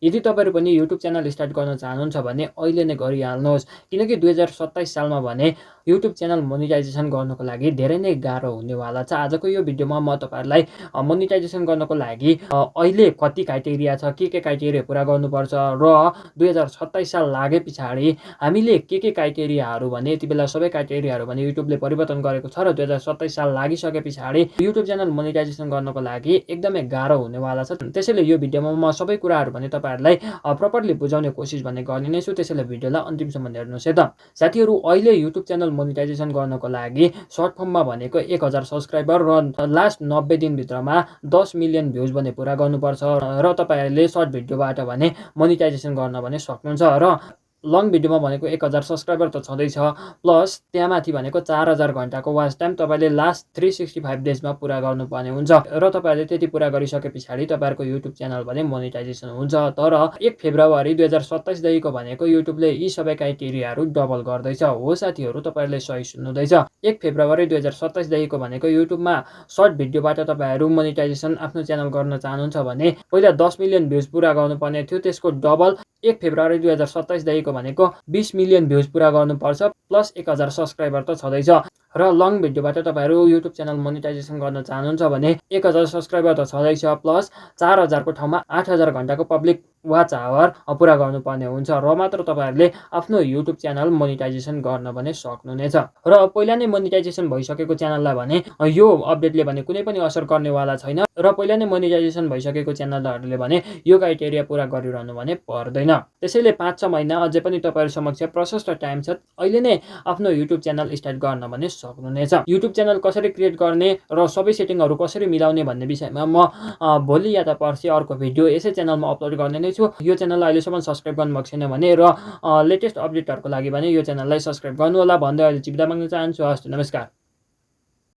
यदि तपाईहरु पनि YouTube च्यानल स्टार्ट गर्न चाहनुहुन्छ भने अहिले नै गरिहाल्नुहोस्, किनकि 2027 सालमा भने YouTube च्यानल मोनेटाइजेसन गर्नको लागि धेरै नै गाह्रो हुनेवाला छ। आजको यो भिडियोमा म तपाईहरुलाई मोनेटाइजेसन गर्नको लागि अहिले कति क्राइटेरिया छ, के क्राइटेरिया पूरा गर्नुपर्छ र 2027 साल लागे पछाडी हामीले के क्राइटेरियाहरु भने यतिबेला सबै क्राइटेरियाहरु भने युट्युबले परिवर्तन गरेको छ र 2027 साल लागिसके पछाडी YouTube च्यानल मोनेटाइजेसन गर्नको लागि एकदमै गाह्रो हुनेवाला छ। त्यसैले यो भिडियोमा म सबै कुराहरु भने तपाईहरुलाई प्रपरली बुझाउने कोसिस भने गर्ने नै छु। त्यसैले भिडियोलाई अन्तिमसम्म हेर्नुस् है त। साथीहरु, अहिले YouTube च्यानल मोनेटाइजेसन गर्नको लागि सर्ट फर्ममा भनेको 1000 सब्स्क्राइबर र लास्ट 90 दिन भित्रमा 10 मिलियन भ्युज भने पूरा गर्नुपर्छ र तपाईहरुले सर्ट भिडियोबाट भने मोनेटाइजेसन गर्न भने सक्नुहुन्छ र लङ भिडियोमा भनेको 1000 सब्स्क्राइबर त छँदैछ, प्लस त्यहाँमाथि भनेको 4000 घण्टाको वाच टाइम तपाईले लास्ट 365 डेजमा पूरा गर्नुपर्ने हुन्छ र तपाईहरुले त्यति पूरा गरिसके पछाडी तपाईहरुको YouTube च्यानल भने मोनेटाइजेसन हुन्छ। तर 1 फेब्रुअरी 2027 देखिको भनेको युट्युबले यी सबै क्राइटेरियाहरु डबल गर्दैछ। हो साथीहरु, तपाईहरुले सही सुन्नुहुँदैछ। 1 फेब्रुअरी 2027 देखिको भनेको युट्युबमा सर्ट भिडियोबाट तपाईहरु मोनेटाइजेसन आफ्नो च्यानल गर्न चाहनुहुन्छ भने पहिला 10 मिलियन भ्युज पूरा गर्नुपर्ने थियो, त्यसको डबल 1 फेब्रुअरी 2027 देखिको भनेको 20 मिलियन भ्युज पूरा गर्नुपर्छ, प्लस 1000 सब्स्क्राइबर त छँदैछ। र लङ भिडियोबाट तपाईहरु YouTube च्यानल मोनेटाइजेसन गर्न चाहनुहुन्छ भने 1000 सब्स्क्राइबर त छँदैछ, प्लस 4000 को ठाउँमा 8000 घण्टाको पब्लिक वाच आवर पूरा गर्नुपर्ने हुन्छ र मात्र तपाईहरुले आफ्नो YouTube च्यानल मोनेटाइजेसन गर्न भने सक्नुहुनेछ। र पहिला नै मोनेटाइजेसन भइसकेको च्यानललाई भने यो अपडेटले भने कुनै पनि असर गर्नेवाला छैन र पहिला नै मोनेटाइजेसन भइसकेको च्यानलहरुले भने यो क्राइटेरिया पूरा गरिरहनु भने पर्दैन। त्यसैले 5-6 महिना अझै पनि तपाईहरु समक्ष प्रशस्त टाइम छ। अहिले नै आफ्नो YouTube च्यानल स्टार्ट गर्न भने सक्नुहुनेछ। YouTube च्यानल कसरी क्रिएट गर्ने र सबै सेटिङहरु कसरी मिलाउने भन्ने विषयमा म भोलि या त पर्सि अर्को भिडियो यसै च्यानलमा अपलोड गर्ने नै छु। यो च्यानललाई अहिलेसम्म सब्स्क्राइब गर्नुभएको छैन भने र लेटेस्ट अपडेटहरुको लागि भने यो च्यानललाई सब्स्क्राइब गर्नु होला भन्दै अहिले चाहिँ बिदा माग्न चाहन्छु। हस्त, नमस्कार।